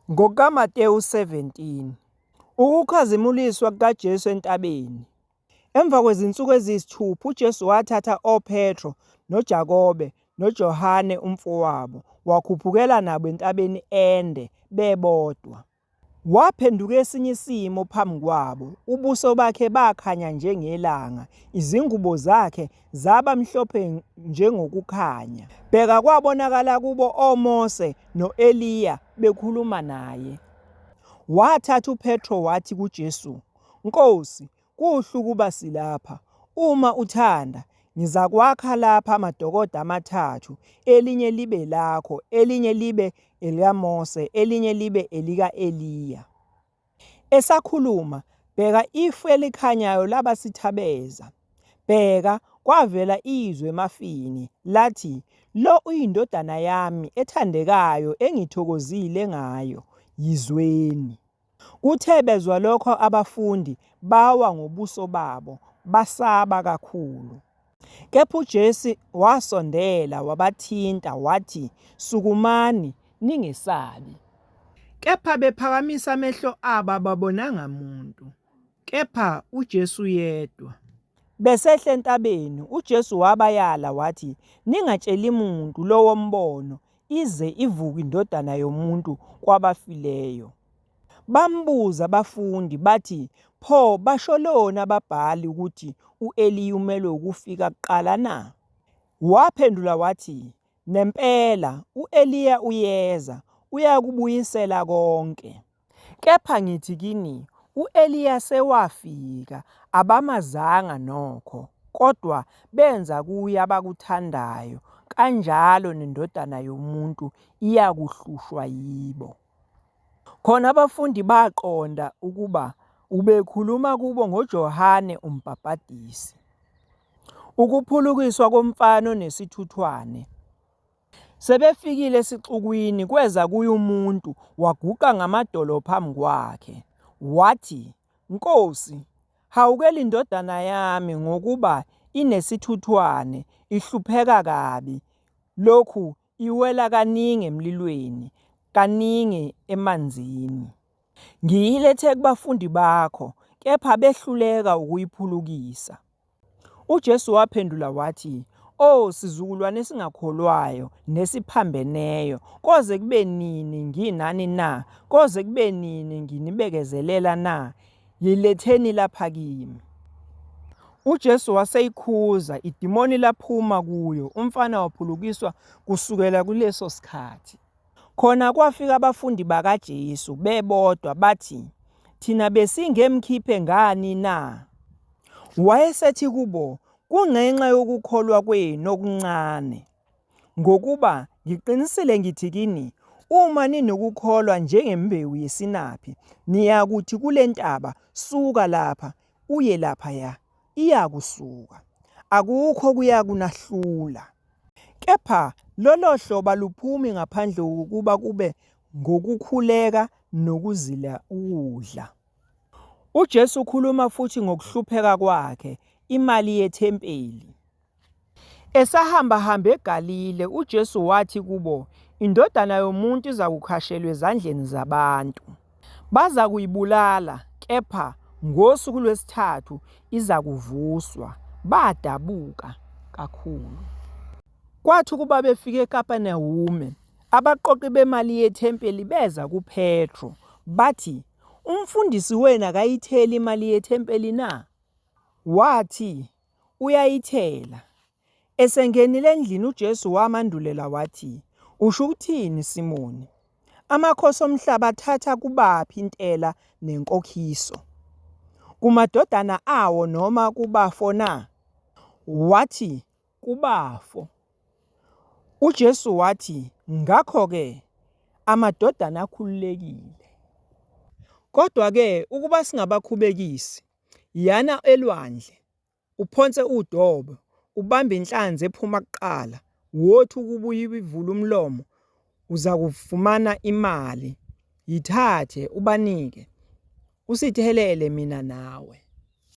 NgokukaMatewu 17. Ukukhazimuliswa kukaJesu entabeni. Emva kwezinsuku eziyisithupha uJesu wathatha oPetru noJakobe noJohane umfowabo, wakhuphukela nabo entabeni ende bebodwa. Waphenduka esinye isimo phambi kwabo, ubuso bakhe bakhanya njengelanga, izingubo zakhe zaba mhlophe njengokukhanya. Bheka, kwabonakala kubo oMose no-Eliya bekhuluma naye. Wathatha uPetro wathi kuJesu, Nkosi, kuhle ukuba silapha. Uma uthanda, ngizakwakha lapha amadokodo amathathu, elinye libe lakho, elinye libe elikaMose, elinye libe elika-Eliya. Esakhuluma, bheka ifu elikhanyayo labasithabeza. Bheka, kwavela izwi emafini, lathi, Lo uyiNdodana yami ethandekayo engithokozile ngayo, yizweni. Kuthe bezwa lokho abafundi, bawa ngobuso babo, basaba kakhulu. Kepha uJesu wasondela wabathinta, wathi, Sukumani, ningesabi. Kepha bephakamisa amehlo abo ababonanga muntu, kepha uJesu yedwa. Besehla entabeni, uJesu wabayala wathi, Ningatsheli muntu lowo mbono, ize ivuke iNdodana yomuntu kwabafileyo. Bambuza abafundi bathi, Pho basholoni ababhali ukuthi u-Eliya umelwe ukufika kuqala na? Waphendula wathi, Nempela u-Eliya uyeza, uyakubuyisela konke. Kepha ngithi kini, u-Eliya sewafika, abamazanga nokho, kodwa benza kuye abakuthandayo, kanjalo neNdodana yomuntu iyakuhlushwa yibo. Khona abafundi baqonda ukuba ubekhuluma kubo ngoJohane uMbhabhadisi. Ukuphulukiswa komfana onesithuthwane. Sebefikile esixukwini, kweza kuye umuntu, waguqa ngamadolo phambi kwakhe, wathi, Nkosi, hawukela indodana yami, ngokuba inesithuthwane, ihlupheka kabi, lokhu iwela kaningi emlilweni, kaningi emanzini. Ngiyilethe kubafundi bakho, kepha behluleka ukuyiphulukisa. UJesu waphendula wathi, O sizukulwane esingakholwayo nesiphambeneyo, koze kube nini nginani na? Koze kube nini nginibekezelela na? Yiletheni lapha kimi. UJesu waseyikhuza, idimoni laphuma kuyo, umfana waphulukiswa kusukela kuleso sikhathi. Khona kwafika abafundi bakaJesu bebodwa bathi, Thina besingemkhiphe ngani na? Wayesethi kubo, Kungenxa yokukholwa kwenu okuncane. Ngokuba ngiqinisile ngithi kini, uma ninokukholwa njengembewu yesinaphi, niyakuthi kule ntaba, Suka lapha, uye laphaya, iyakusuka. Akukho okuyakunahlula. Kepha lolo hlobo aluphumi ngaphandle kokuba kube ngokukhuleka nokuzila ukudla. UJesu ukhuluma futhi ngokuhlupheka kwakhe, imali yethempeli. Esahambahamba eGalile, uJesu wathi kubo, INdodana yomuntu izakukhashelwa ezandleni zabantu. Bazakuyibulala, kepha ngosuku lwesithathu izakuvuswa. Badabuka kakhulu. Kwathi ukuba befike eKapernawume, abaqoqi bemali yethempeli beza kuPetru, bathi, Umfundisi wenu akayitheli imali yethempeli na? Wathi, Uyayithela. Esengenile endlini uJesu wamandulela wathi, Usho ukuthini, Simoni? Amakhosi omhlaba athatha kubaphi intela nenkokhiso? Kumadodana awo noma kubafo na? Wathi, Kubafo. UJesu wathi, Ngakho-ke amadodana akhululekile. Kodwa-ke ukuba singabakhubekisi, yana elwandle, uphonse udobo, ubambe inhlanzi ephuma kuqala, wothi ukuba uyivule umlomo, uzakufumana imali, yithathe ubanike, usithelele mina nawe.